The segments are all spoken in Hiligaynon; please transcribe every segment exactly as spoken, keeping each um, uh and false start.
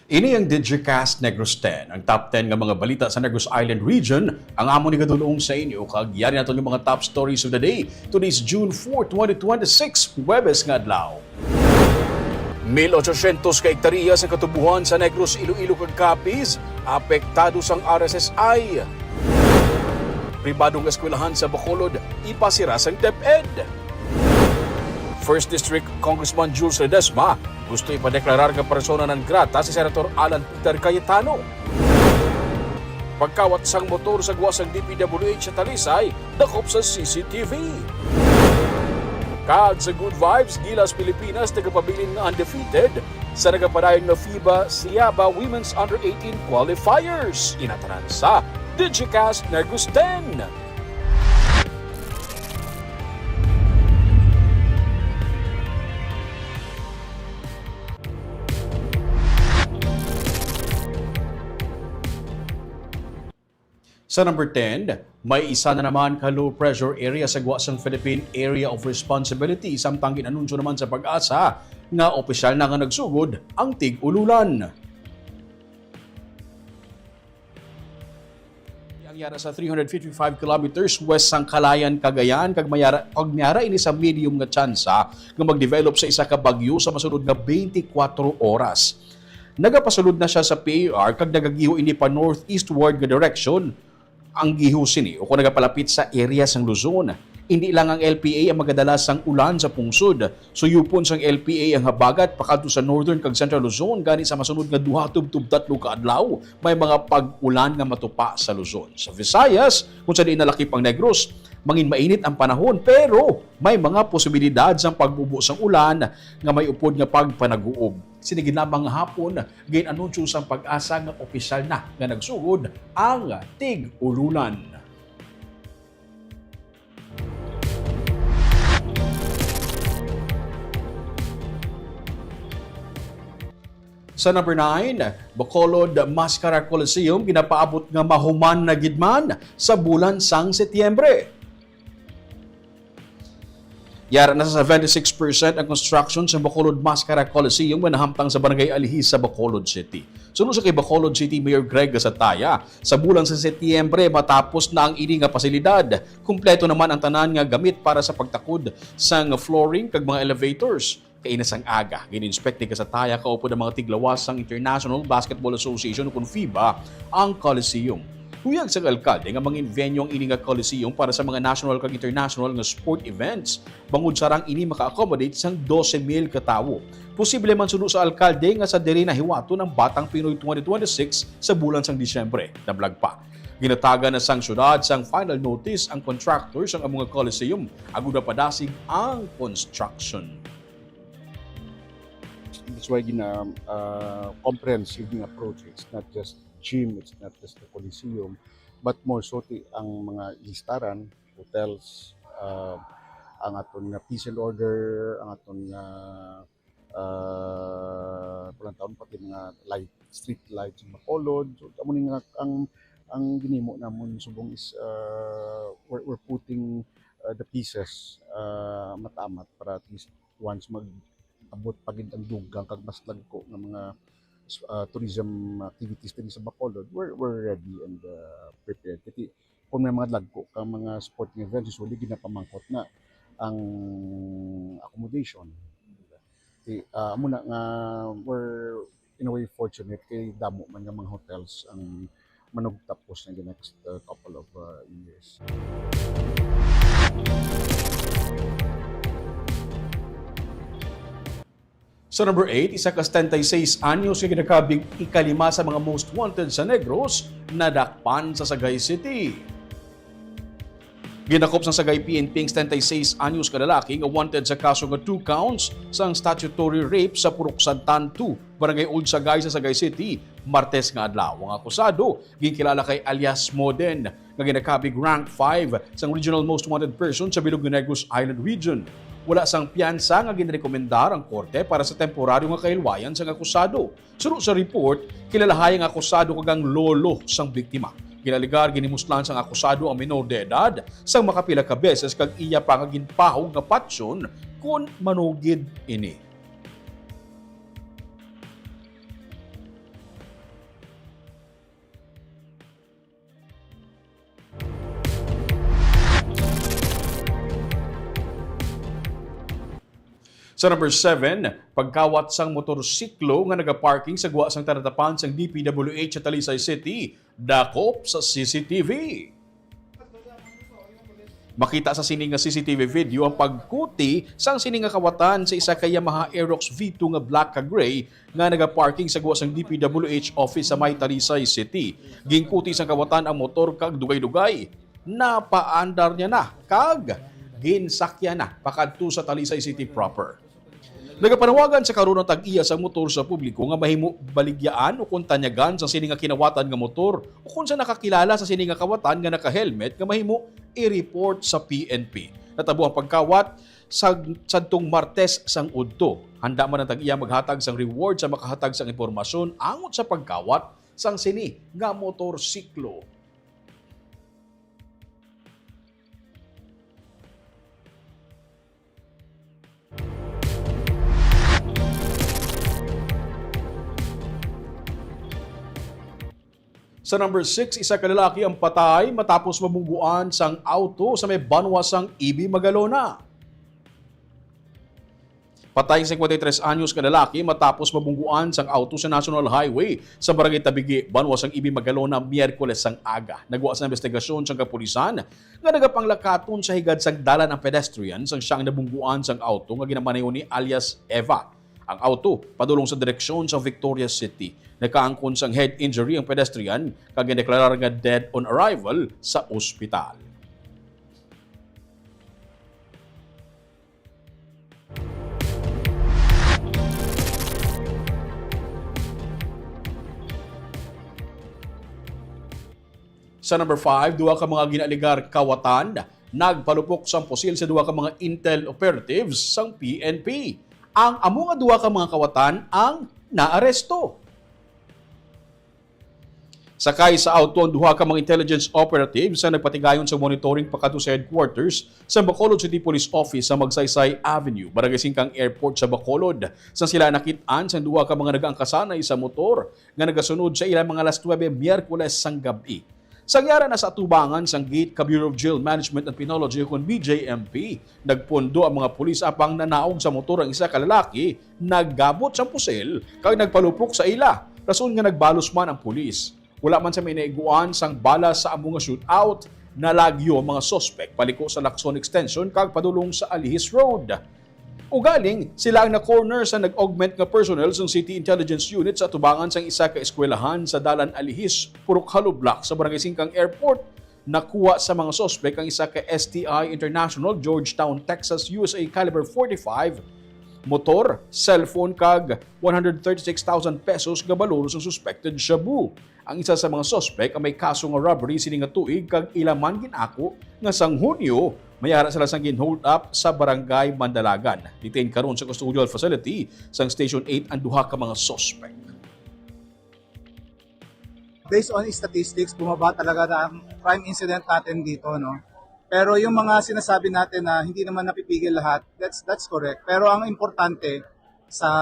Ini ang Digicast Negros ten, ang top ten nga mga balita sa Negros Island Region, ang amon igadulong sa inyo, kag yari naton nga mga top stories of the day. Today's June four, twenty twenty-six, Huwebes nga adlaw. Mil ochocientos ka hektarya sa katubuhan sa Negros, Iloilo, kag Capiz apektado sang R S S I. Pribadong eskwelahan sa Bacolod ipasira sang DepEd. First District Congressman Jules Ledesma gusto ipadeklarar nga persona non grata si Senator Alan Peter Cayetano. Pagkawat sang motor sa gwa sang D P W H sa Talisay, dakop sa C C T V. Kag sa Good Vibes, Gilas Pilipinas nagapabilin nga undefeated sa nagapadayon nga FIBA Siaba Women's Under eighteen Qualifiers. Ina tanan sa Digicast Negros ten. Sa number ten, may isa na naman ka low pressure area sa gwa sang Philippine Area of Responsibility, samtang gin-anunsyo naman sa PAGASA nga opisyal na nga nagsugod ang tig-ululan. Ang yara sa three hundred fifty-five kilometers west sang Calayan, Cagayan, kag mayara, kag mayara ini sa medium nga tsansa nga mag-develop sa isa ka bagyo sa masunod nga twenty-four oras. Nagapasulod na siya sa P A R kag nagagiho ini pa northeastward nga direction. Ang giho sini o kung nagapalapit sa area sang Luzon. Hindi lang ang L P A ang magadala sang ulan sa pungsod. Suyupon sang L P A ang habagat pakadto sa Northern kag Central Luzon, gani sa masunod nga duha tubtob tatlo ka adlaw, may mga pag-ulan nga matupa sa Luzon. Sa Visayas, kung sa diin nalakip ang Negros, mangin mainit ang panahon, pero may mga posibilidad sang pagbubo sang ulan nga may upod nga pagpanaguob. Sini gid lamang nga hapon, gin-anunsyo sang PAGASA nga opisyal na nga nagsugod ang tig-ululan. Sa number nine, Bacolod Mascara Coliseum ginapaabot nga mahuman na gid man sa bulan sang Setyembre. Yara na sa seventy-six percent ang construction sa Bacolod Mascara Coliseum nga nahamtang sa Barangay Alihis sa Bacolod City. Suno sa kay Bacolod City Mayor Greg Gasataya, sa bulan sa Setyembre matapos na ang ini nga pasilidad. Kumpleto naman ang tanan nga gamit para sa pagtakod sang flooring kag mga elevators. Kaina sang aga, gin-inspect ni Gasataya kaupod ang mga tiglawas sang International Basketball Association, ukon FIBA, ang Coliseum. Huyag sang alkalde nga mangin-venue ang ini nga Coliseum para sa mga national kag international nga sport events, bangod sarang ini maka-accommodate sang dose mil ka tawo. Posible man suno sa alkalde nga sa diri na hiwaton ang Batang Pinoy twenty twenty-six sa bulan sang Disyembre. Nablag pa. Ginatagan na sang syudad sang final notice ang contractor sang amo nga Coliseum agud mapadasig ang construction. That's why gina, ah, comprehensive nga approach. It's not just gym, it's not just the Coliseum, but more so ti ang mga listaran, hotels, ah, ang aton nga peace and order, ang aton nga, ah, kulang taon pati mga light, street lights sa Bacolod. So, amo ni nga ang, ang ginimo namon subong is, ah, we're, we're putting, ah, the pieces, ah, matamat para at least once mag-abot pa gid ang dugang kag mas dagko nga mga, ah, tourism activities diri sa Bacolod, we're, we're ready and, ah, prepared. Kay kung may mga dagko ka mga sporting events, usually ginapamangkot na ang accommodation. Ti, ah, amo na nga we're in a way fortunate kay damo man nga mga hotels ang manugtapos in the next, uh, couple of, uh, years. Sa number eight, isa ka setenta y seis anyos nga ginakabig ikalima sa mga most wanted sa Negros, nadakpan sa Sagay City. Ginakop sang Sagay P N P ang setenta y seis anyos ka lalaki nga wanted sa kaso nga two counts sang statutory rape sa Purok Santan two, Barangay Old Sagay sa Sagay City, Martes nga adlaw. Ang akusado ginkilala kay alias Moden, nga ginakabig rank five sang Regional Most Wanted Person sa bilog nga Negros Island Region. Wala sang piyansa nga ginrekomendar ang korte para sa temporaryo nga kahilwayan sang akusado. Suno sa report, kilalahay ang akusado kag ang lolo sang biktima. Ginalegar ginimuslan sang akusado ang minor de edad sang makapila ka beses kag iya pa nga ginpahog nga patyon kon manugid ini. Sa number seven, pagkawat sang motorsiklo nga nagaparking sa gwa sang talatapan sang D P W H sa Talisay City, dakop sa C C T V. Makita sa sini nga C C T V video ang pagkuti sang sini nga kawatan sa isa ka Yamaha Aerox V two nga black kag gray nga nagaparking sa gwa sang D P W H office sa may Talisay City. Ginkuti sang kawatan ang motor kag dugay-dugay napaandar niya na kag ginsakyan na pakadto sa Talisay City proper. Nagapanawagan sa karon ang tag-iya sang motor sa publiko nga mahimo baligyaan o kon tanyagan sa sini nga kinawatan nga motor o kon sa nakakilala sa sini nga kawatan nga naka-helmet nga mahimo i-report sa P N P. Natabo ang pagkawat sa sadtong Martes sang udto. Handa man ang tag-iya maghatag sang reward sa makahatag sang impormasyon angot sa pagkawat sang sini nga motorsiklo. Sa number six, isa ka lalaki ang patay matapos mabungguan sang auto sa may banwa sang Ibi, Magalona. Patay ang singkwenta y tres anyos nga lalaki matapos mabungguan sang auto sa National Highway sa Barangay Tabigi, banwa sang Ibi, Magalona, Miyerkules sang aga. Nagwa sa investigasyon sang kapulisan nga nagapanglakaton sa higad sang dalan ang pedestrian sang siyang nabungguan sang auto nga ginamanayo ni alias Eva. Ang auto padulong sa direksyon sa Victoria City. Nakaangkon sang head injury ang pedestrian kag gindeklarar nga dead on arrival sa ospital. Sa number five, duha ka mga ginaaligar kawatan nagpalupok sang pusil sa duha ka mga intel operatives sang P N P. Ang amo nga duha ka mga kawatan ang naaresto. Sakay sa auto ang duha ka mga intelligence operatives sa nagpatigayon sa monitoring pakadto sa headquarters sa Bacolod City Police Office sa Magsaysay Avenue, Barangay Singkang Airport sa Bacolod. Sa sila nakit-an sang duha ka mga nagaangkasanay sa motor nga nagasunod sa ila mga alas nuebe Miyerkules sang gab-i. Sa yara na sa atubangan sang gate ka Bureau of Jail Management and Penology, kon B J M P, nagpundo ang mga pulis apang nanaog sa motor ang isa ka lalaki, naggabot sang pusil kag nagpalupok sa ila, rason nga nagbalos man ang pulis. Wala man sa may naiguan sang bala sa amo nga shootout. Nalagyo ang mga suspek paliko sa Lacson Extension kag padulong sa Alihis Road. Ugaling, sila ang na-corner sa nag-augment nga personnel sang City Intelligence Unit sa atubangan sang isa ka eskwelahan sa Dalan Alihis, Purok Hollow Block sa Barangay Singkang Airport. Nakuha sa mga suspek ang isa ka S T I International Georgetown, Texas, U S A caliber forty-five, motor, cellphone, kag one hundred thirty-six thousand pesos nga balor sa suspected shabu. Ang isa sa mga suspek ang may kaso nga robbery sini nga tuig kag ila man gin-ako nga sang Hunyo, may ara sila sang gin-hold up sa Barangay Mandalagan. Detained karon sa custodial facility sang Station eight ang duha ka mga suspek. Based on statistics, bumaba talaga ang crime incident natin dito, no? Pero yung mga sinasabi natin na hindi naman napipigil lahat, that's, that's correct. Pero ang importante, sa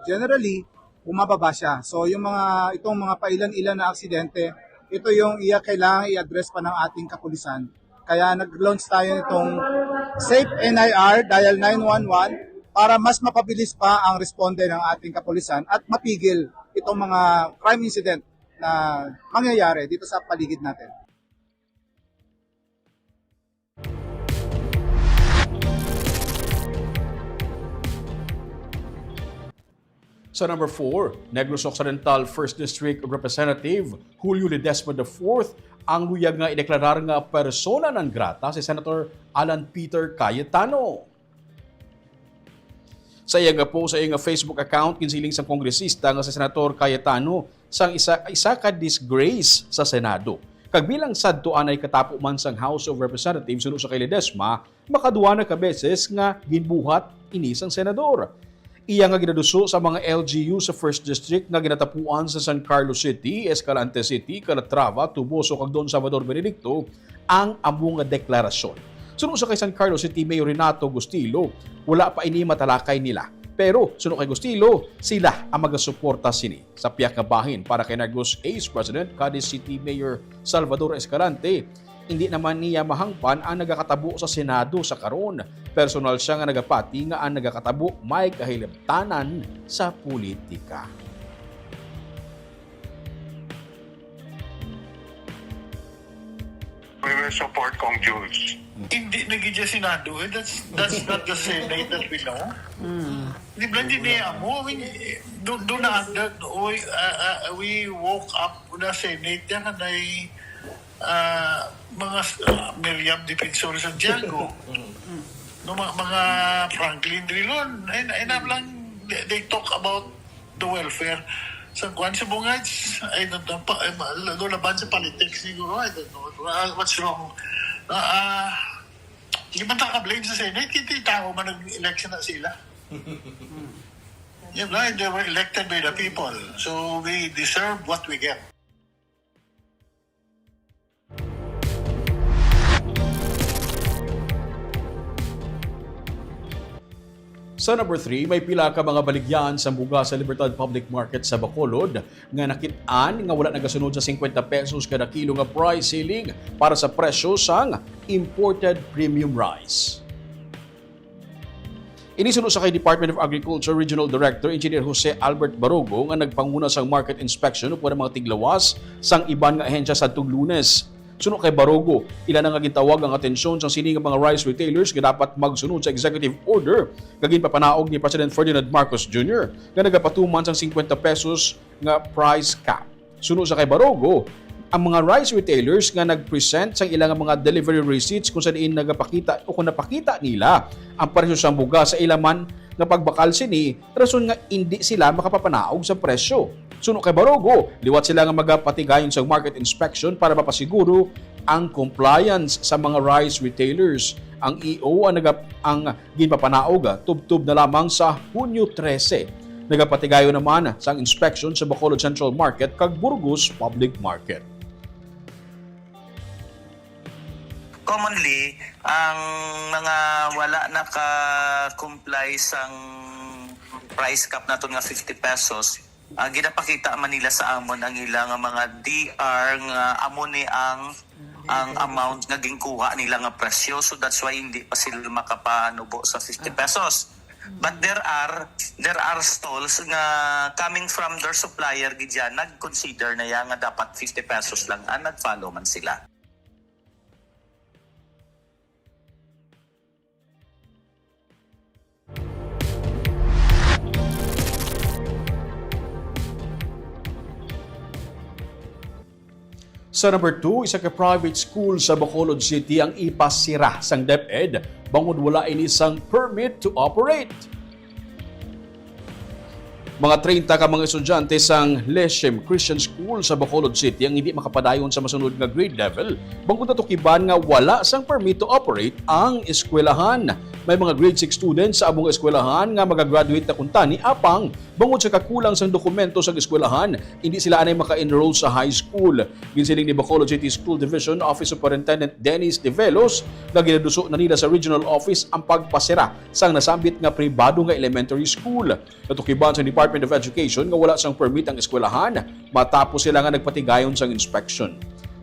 generally, bumababa siya. So, yung mga, itong mga pailan-ilan na aksidente, ito yung iya kailangan i-address pa ng ating kapulisan. Kaya nag-launch tayo nitong Safe N I R, dial nine one one, para mas mapabilis pa ang responde ng ating kapulisan at mapigil itong mga crime incident na mangyayari dito sa paligid natin. Sa number four, Negros Occidental First District Representative Julio Ledesma the fourth ang luyag nga ideklarar nga persona non grata si Senator Alan Peter Cayetano. Sa iya nga post sa iya nga Facebook account, ginsiling sang kongresista nga si Senator Cayetano sang isa, isa ka disgrace sa Senado. Kag bilang sadto anay katapo man sang House of Representatives suno sa kay Ledesma, makaduwa na ka beses nga ginbuhat ini sang senador. Iya nga ginaduso sa mga L G U sa First District nga ginatapuan sa San Carlos City, Escalante City, Calatrava, Toboso kag Don Salvador Benedicto ang amo nga deklarasyon. Suno sa kay San Carlos City Mayor Renato Gustilo, wala pa ini matalakay nila. Pero suno kay Gustilo, sila ang magasuporta sini. Sa pihak nga bahin para kay Negros Ace President, Cadiz City Mayor Salvador Escalante, Hindi naman niya mahangpan ang nagakatabo sa Senado sa karon. Personal siya nga nagapati nga ang nagakatabo may kahilabtanan sa politika. We will support Cong Jules. Hindi na gid siya Senado. Eh. That's, that's not the Senate that we know. Di ba, hindi niya amo? I mean, do, do na, that, we, uh, uh, we woke up na Senate yan na may uh, mga uh, Miriam Defensor Santiago. No, mga, mga Franklin Drilon. And, and I'm lang, they, they talk about the welfare. Sa kuan sa Bungads, I don't know, pa, eh, ma- doon laban sa politics siguro, I don't know. Uh, what's wrong? Uh, uh, hindi man ta ka-blame sa Senate, hindi tao man nag-election na sila. Yan lang, they were elected by the people. So we deserve what we get. Sa number three, may pila ka mga baligyan sa bugas sa Libertad Public Market sa Bacolod nga nakit-an nga wala nagasunod sa fifty pesos kada kilo nga price ceiling para sa presyo sang imported premium rice. Ini suno sa kay Department of Agriculture Regional Director Engineer Jose Albert Barogo nga nagpanguna sang market inspection upod ang mga tiglawas sang iban nga ahensya sadtong Lunes. Suno kay Barogo, ila na nga gintawag ang atensyon sang sini nga mga rice retailers nga dapat magsunod sa executive order nga ginpapanaog ni President Ferdinand Marcos Junior nga nagapatuman sang fifty pesos nga price cap. Suno sa kay Barogo, ang mga rice retailers nga nag-present sang ilang mga delivery receipts kung sa diin nagapakita o kung napakita nila ang presyo sang bugas sa ila man nga pagbakal sini, rason nga indi sila makapapanaog sa presyo. Suno kay Barogo, liwat sila nga magapatigayon sa market inspection para mapasiguro ang compliance sa mga rice retailers. Ang E O ang, nagap- ang ginpapanaog tubtob na lamang sa Hunyo trese. Nagapatigayon naman sang inspection sa Bacolod Central Market kag Burgos Public Market. Commonly, ang mga wala naka-comply sang price cap naton nga fifty pesos, ah, ginapakita man nila sa amon ang ila nga mga D R nga amo ni ang ang amount nga ginkuha nila nga presyo. So that's why hindi pa sila makapanubo sa fifty pesos. But there are there are stalls nga coming from their supplier gid yan, nag-consider na yan nga dapat fifty pesos lang, and nag-follow man sila. Sa number two, isa ka private school sa Bacolod City ang ipasira sang DepEd bangod wala ini sang permit to operate. Mga treinta ka mga estudyante sang Leshem Christian School sa Bacolod City ang hindi makapadayon sa masunod nga grade level bangod natukiban nga wala sang permit to operate ang eskwelahan. May mga grade six students sa among eskwelahan nga magagraduate na kuntani, apang bangod sa kakulang sang dokumento sang eskwelahan, hindi sila anay maka-enroll sa high school. Ginsiling ni Bacolod City School Division Office Superintendent Dennis Develos nga ginaduso na nila sa regional office ang pagpasira sang nasambit nga pribado nga elementary school. Natukiban sa Department of Education nga wala sang permit ang eskwelahan matapos sila nga nagpatigayon sang inspection.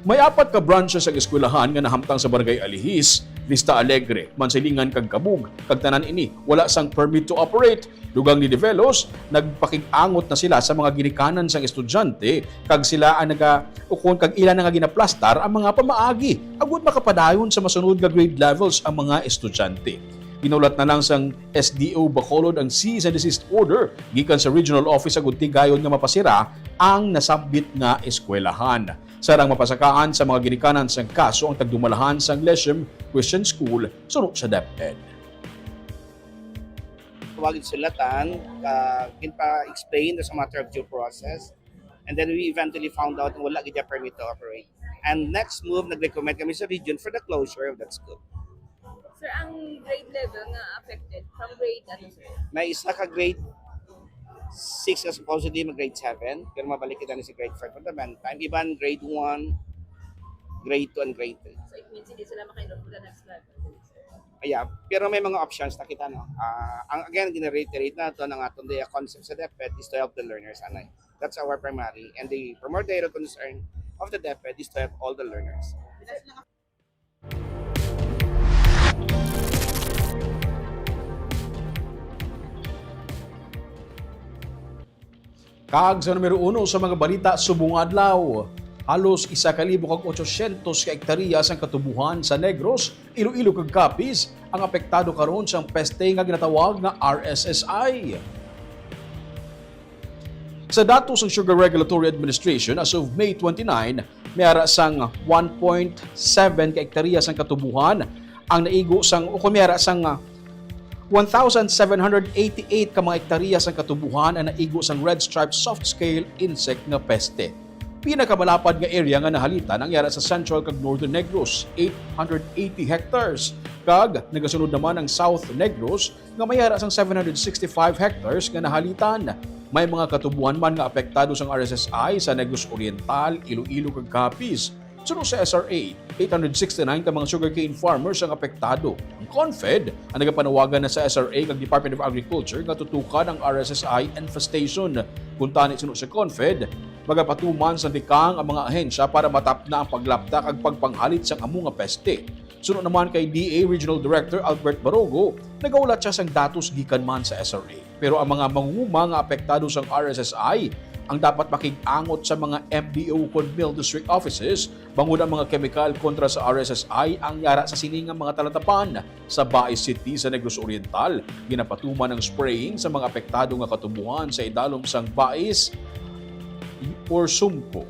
May apat ka branches ang eskwelahan nga nahamtang sa Barangay Alihis, Vista Alegre, Mansilingan kag Cabug, kag tanan ini wala sang permit to operate. Dugang ni Develos, nagpakig-angot na sila sa mga ginikanan sang estudyante kag sila ang naga ukon kag ila na nga ginaplastar ang mga pamaagi agud makapadayon sa masunod nga grade levels ang mga estudyante. Ginulat na lang sang S D O Bacolod ang cease and desist order gikan sa regional office agud tigayon nga mapasira ang nasambit nga eskwelahan. Sarang mapasakaan sa mga ginikanan sang kaso ang tagdumalahan sang Leshem Christian School suno sa DepEd. Tawagin sulatan, uh, ginpa-explain as a matter of due process. And then we eventually found out na wala gid permit to operate. And next move, nag-recommend kami sa region for the closure of that school. Sir, ang grade level nga affected, from grade ano, sir? May isa ka grade six na supposedly mag grade seven, pero mabalik kita na si grade five for the meantime. Iban grade one, grade two, and grade three. So it means hindi sila maka-enroll for the next level. Yeah, pero may mga options na kita, no? Ah, ang again, gina-reiterate na to ng atong the concept sa DepEd is to help the learners, anay. That's our primary and the primordial concern of the DepEd is to help all the learners. Kag sa numero uno sa mga balita subong adlaw, halos isa ka libo kag otsosyentos ka ektarya sang katubohan sa Negros, Iloilo kag Capiz ang apektado karon sang peste nga ginatawag nga R S S I. Sa datos sang Sugar Regulatory Administration, as of May twenty-nine, may ara sang one point seven ka ektarya sang katubohan ang naigo sang, o kung may ara sang, ah, one thousand seven hundred eighty-eight ka mga ektarya sang katubohan ang naigo sang Red Stripe Soft Scale Insect nga peste. Pinakamalapad nga area nga nahalitan ang yara sa Central kag Northern Negros, eight hundred eighty hectares, kag nagasunod naman ang South Negros nga may yara sang seven hundred sixty-five hectares nga nahalitan. May mga katubohan man nga apektado sang R S S I sa Negros Oriental, Iloilo, kag Capiz. Suno sa S R A, eight hundred sixty-nine ka mga sugarcane farmers ang apektado. Ang CONFED ang nagapanawagan na sa S R A kag Department of Agriculture nga tutukan ang R S S I infestation. Kuntani, suno sa CONFED, magapatuman sa tikang ang mga ahensya para matapna ang paglapta kag pagpanghalit sang amo nga peste. Suno naman kay D A Regional Director Albert Barogo, nagahulat sia sang datos gikan man sa S R A. Pero ang mga mangunguma nga apektado sang R S S I ang dapat makig-angot sa mga M D O kon Mill District Offices, bangod ang mga kemikal kontra sa R S S I ang yara sa sini nga mga talatapan. Sa Bais City sa Negros Oriental, ginapatuman ang spraying sa mga apektado nga katubohan sa idalom sang Bais or Sumco.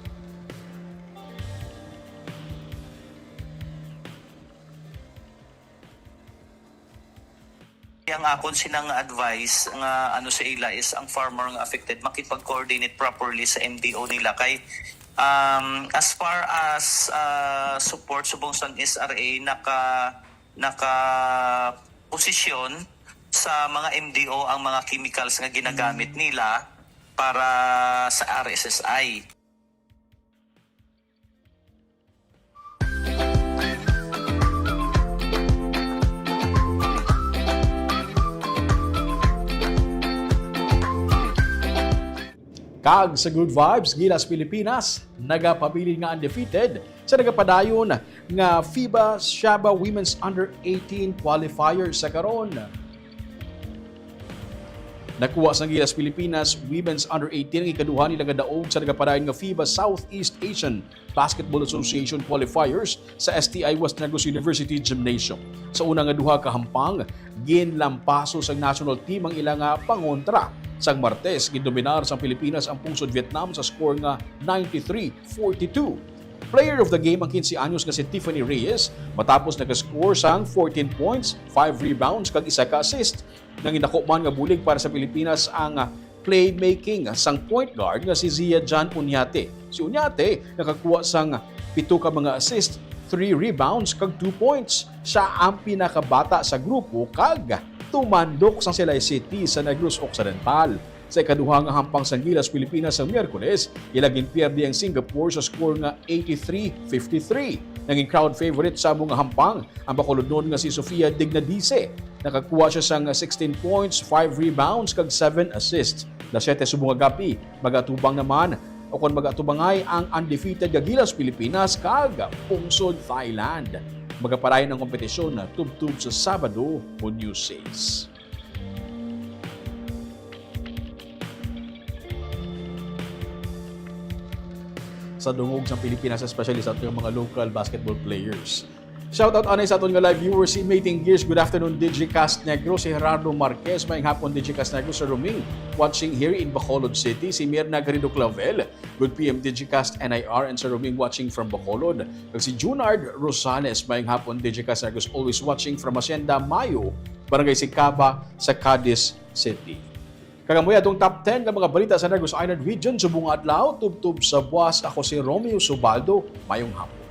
Ang akon sina nga advice nga ano sa ila is ang farmer nga affected makipag-coordinate properly sa M D O nila kay, um, as far as, uh, support subong sang S R A naka, naka posisyon sa mga M D O ang mga chemicals nga ginagamit nila para sa R S S I. Kag sa Good Vibes, Gilas Pilipinas nagapabilin nga undefeated sa nagapadayon nga FIBA Shaba Women's Under eighteen Qualifier sa karon. Nakuha sang Gilas Pilipinas Women's Under eighteen ang ikaduha nila nga daog sa nagapadayon nga FIBA Southeast Asian Basketball Association Qualifiers sa S T I West Negros University Gymnasium. Sa una nga duha ka hampang, ginlampaso sang national team ang ila nga pangontra. Sang Martes, gindominar sang Pilipinas ang pungsod Vietnam sa score nga ninety-three forty-two. Player of the game ang quince anyos nga si Tiffany Reyes, matapos nag-score sang fourteen points, five rebounds, kag isa ka assist. Nangindako man nga bulig para sa Pilipinas ang playmaking sang point guard nga si Zia Jan Uñate. Si Uñate nakakuha sang pito ka mga assist, three rebounds, kag two points. Siya ang pinakabata sa grupo kag tumandok sang Silay City sa Negros Occidental. Sa ikaduha nga hampang sang Gilas Pilipinas sa Miyerkules, ila ginpierde ang Singapore sa score nga eighty-three fifty-three. Nangin crowd favorite sa amo nga hampang ang Bacolodnon nga si Sofia Dignadice. Nakakuha siya sang sixteen points, five rebounds, kag seven assists. Las siete subong nga gab-i, mag-atubang naman o kon mag-atubangay ang undefeated nga Gilas Pilipinas kag pungsod Thailand. Magapadayon ang kompetisyon tubtob sa Sabado, Hunyo sais. Sa dungog sa Pilipinas, especially sa ating mga local basketball players. Shout out anay sa aton nga live viewers, si Mating Gears. Good afternoon, Digicast Negros. Si Gerardo Marquez, maayong hapon, Digicast Negros. Sir Roming, watching here in Bacolod City. Si Mirna Garrido Clavel, good P M, Digicast N I R, and Sir Roming, watching from Bacolod. Kag si Junard Rosales, maayong hapon, Digicast Negros, always watching from Hacienda Mayo, Barangay Sicaba, sa Cadiz City. Kag amo atong top ten nga mga balita sa Negros Island Region subong nga adlaw, tubtob sa buwas. Ako si Romeo Subaldo. Maayong hapon.